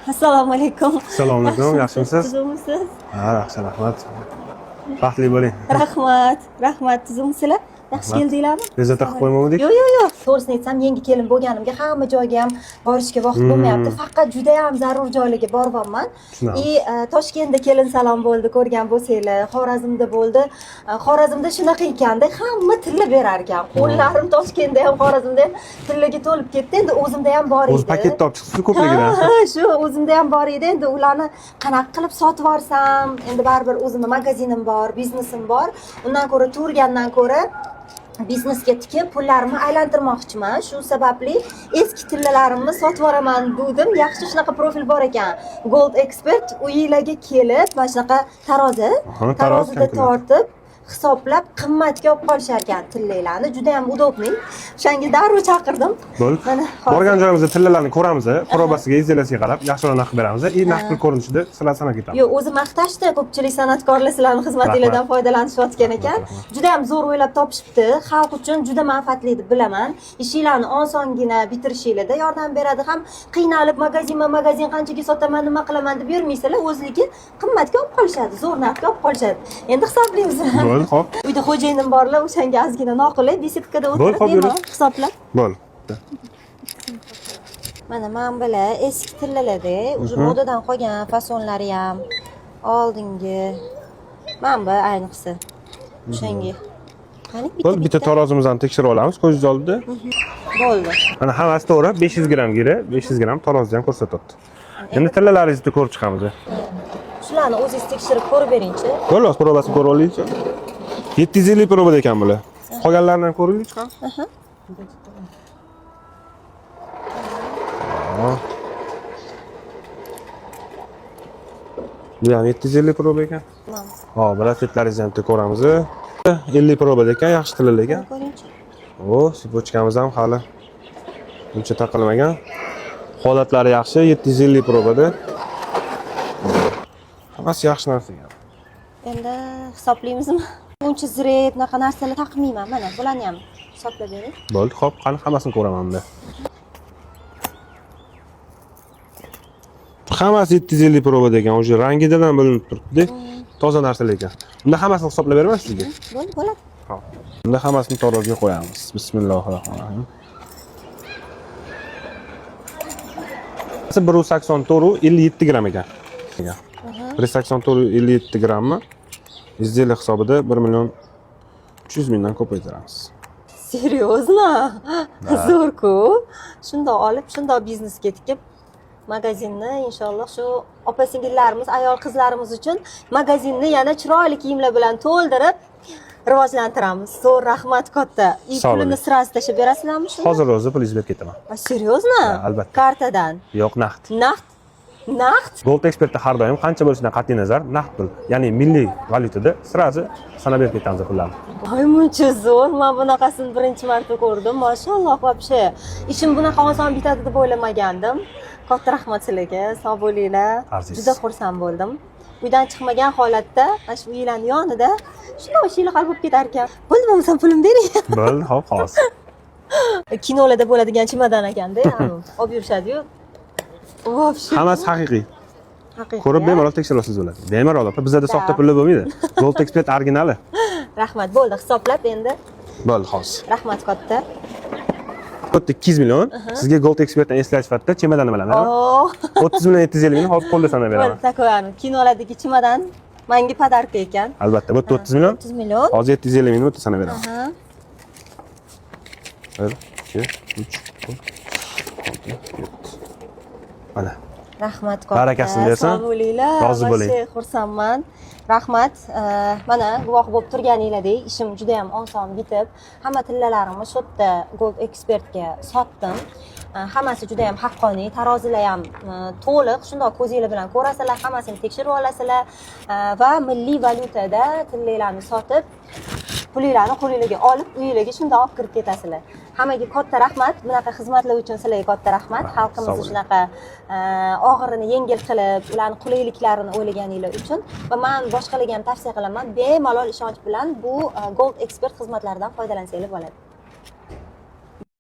Assalomu alaykum. Assalomu alaykum, yaxshimisiz? Tuzukmisiz? Ha, yaxshi, rahmat. Baxtli bo'ling. Rahmat, rahmat. Tuzukmisizlar? Yaxshi Rahmat. keldinglarmi? Bezovta qilib qo'ymagandik? Yo'q, yo'q, yo'q. To'g'risini aytsam, yangi kelin bo'lganimga hamma joyga ham borishga vaqt bo'lmayapti. Faqat juda ham zarur joylarga boryapman. Tushunamiz. И Toshkentda kelin salon bo'ldi, ko'rgan bo'lsanglar, Xorazmda bo'ldi. Xorazmda shunaqa ekanda, hamma tilla berar ekan. Qo'llarim Toshkentda ham, Xorazmda ham tillaga to'lib ketdi. Endi o'zimda ham bor edi. O'zi paketda olib chiqibsiz ko'pligidan. Ha, ha, shu o'zimda ham bor edi. Endi ularni qanaqa qilib sotib yuborsam, endi baribir o'zimni magazinim bor, biznesim bor. Undan ko'ra turgandan ko'ra biznesga tikib pullarimni aylantirmoqchiman. Shu sababli eski tillalarimni sotib yuboraman dedim. Yaxshi, shunaqa profil bor ekan. Gold Expert uyinglarga kelib, mana shunaqa tarozi, Aha, tarozi, tarozida kalkulyator. tortib hisoblab qimmatga olib qolishar ekan tillalarni. Juda ham удобный. O'shanga darrov chaqirdim. Bo'ldi. Mana hozir. Borgan joyimizda tillalarni ko'ramiz, probasiga, изделия siga qarab yaxshiroq narx beramiz и naqd pul ko'rinishida sizlar sanab ketamiz. Yo'q, o'zi maqtashdi, ko'pchilik san'atkorlar sizlarni xizmatinglardan Rahmat. foydalanishayotgan ekan. Rahmat. Juda ham zo'r o'ylab topishibdi. Xalq uchun juda manfaatli deb bilaman. Ishinglarni osongina bitirishinglarda yordam beradi. Ham qiynalib magazinma magazin qanchaga sotaman, nima qilaman deb yurmaysizlar, o'zligi qimmatga olib qolishadi, zo'r narxga olib qolishadi. Endi hisoblaymiz. Bo'ldi, xo'p. Uyda xo'jayinim borlar, o'shanga ozgina noqulay, беседка da Bo'ldi, o'tirib xo'p, bemalol yuring. hisoblab. Bo'ldi. Mana bular eski tillalarda, уже modadan qolgan fasonlari ham oldingi. Mana bu ayniqsa. O'shanga. Qani bitta. Bo'ldi, bitta tarozimizni tekshirib olamiz ko'zingiz oldida. Bo'ldi. Mana, hammasi to'g'ri, 500 gramm giri, 500 gramm tarozida ham ko'rsatyapti. Endi tillalaringizni ko'rib chiqamiz. Shularni o'zingiz tekshirib ko'rib beringchi. Bo'ldi, hozir probasini ko'rib olaylikchi. 750 probada ekan bular. Qolganlarini ham ko'raylik chiqamiz. Aha. Ha. Bu ham 750 proba ekan. Tamam. Hop, bratletlaringizni ham bitta ko'ramiz. 50 probada ekan, yaxshi tillar ekan. Ko'ringchi. O, цепочка miz ham hali uncha taqilmagan. Holatlari yaxshi, 750 probada. Hammasi yaxshi narsa ekan. Endi hisoblaymizmi? Buncha зреп, bunaqa narsalar taqmayman. Mana bularni ham hisoblab bering. Bo'ldi, xo'p, qani hammasini ko'raman unda. Hammasi 750 probada ekan, уже rangidan ham bilinib turibdi. Toza narsalar ekan. Unda hammasini hisoblab beraman sizga. Bo'ldi, bo'ladi. Xo'p. Unda hammasini taroziga qo'yamiz. Bismillahirrohmanirrohim. 184,57 gramm ekan. 184,57 grammi изделие hisobida 1 million 300 mingdan ko'paytiramiz. Серьезно? Zo'r-ku. Shundoq olib, shundoq biznesga tikib magazinni inshaalloh shu opa singillarimiz, ayol qizlarimiz uchun magazinni yana chiroyli kiyimlar bilan to'ldirib rivojlantiramiz. Zo'r, rahmat katta. И Sog' pulini bo'ling. сразу tashlab berasizlarmi shuni? Hozir o'zi pulingizni berib ketaman. A, серьезно? Ha, albatta. Kartadan. Yo'q, naqd. Naqd? Naqd? Gold Expertda har doim qancha bo'lishidan qat'iy nazar naqd pul, ya'ni milliy valyutada сразу sanab berib ketamiz pullarni. Voy, muncha zo'r. Men bunaqasini birinchi marta ko'rdim. Mashalloh, вообще. Ishim bunaqa oson bitadi deb o'ylamagandim. Katta rahmat sizlarga. Sog' bo'linglar. Aziz. Juda xursand bo'ldim. Uydan chiqmagan holatda, mana shu uylarning yonida shundoq ishinglar hal bo'lib ketar ekan. Bo'ldi, bo'lmasam pulimni bering. Bo'ldi, hop, xolos. Kinolarda bo'ladigan chemodan ekanda, olib yurishadi-yu. Вообще. Hammasi haqiqiy. Haqiqiy. Ko'rib bemalol tekshirib olsangiz bo'ladi. Bemalol, opa, bizada soxta pullar bo'lmaydi. Gold Expert originali. Rahmat, bo'ldi, hisoblab endi. Bo'ldi, hozir. Rahmat katta. Bu yerda 200 million. Sizga Gold Expertdan eslatib sifatida chemodanni bilaman. Oo. 30 million 750 ming hozir qo'lda sanab beraman. Bo'ldi, такой kinolardagi chemodan menga подарка ekan. Albatta, bu yerda 30 million. 30 million. Hozir 750 mingni bu yerda sanab beraman. Aha. 1, 2, 3, 4, 6, 7. Mana. Rahmat katta. Barakasini bersin. Sog' bo'linglar. Rozi bo'ling. Вообще xursandman. Rahmat. Mana guvoh bo'lib turganinglardek, ishim juda ham oson bitib, hamma tillalarimni shu yerda Gold Expertga sotdim. Hammasi juda ham haqqoniy, tarozilar ham to'liq, shundoq ko'zinglar bilan ko'rasizlar, hammasini tekshirib olasizlar va milliy valyutada tillalarni sotib, pulinglarni qo'linglarga olib, uyinglarga shundoq olib kirib ketasizlar. Hammaga katta rahmat. Bunaqa xizmatlar uchun sizlarga katta rahmat. Rahmat, sog' Xalqimizni bo'ling. shunaqa og'irini yengil qilib, ularni qulayliklarini o'ylaganinglar uchun va man boshqalarga ham tavsiya qilaman, bemalol ishonch bilan bu Gold Expert xizmatlaridan foydalansanglar bo'ladi.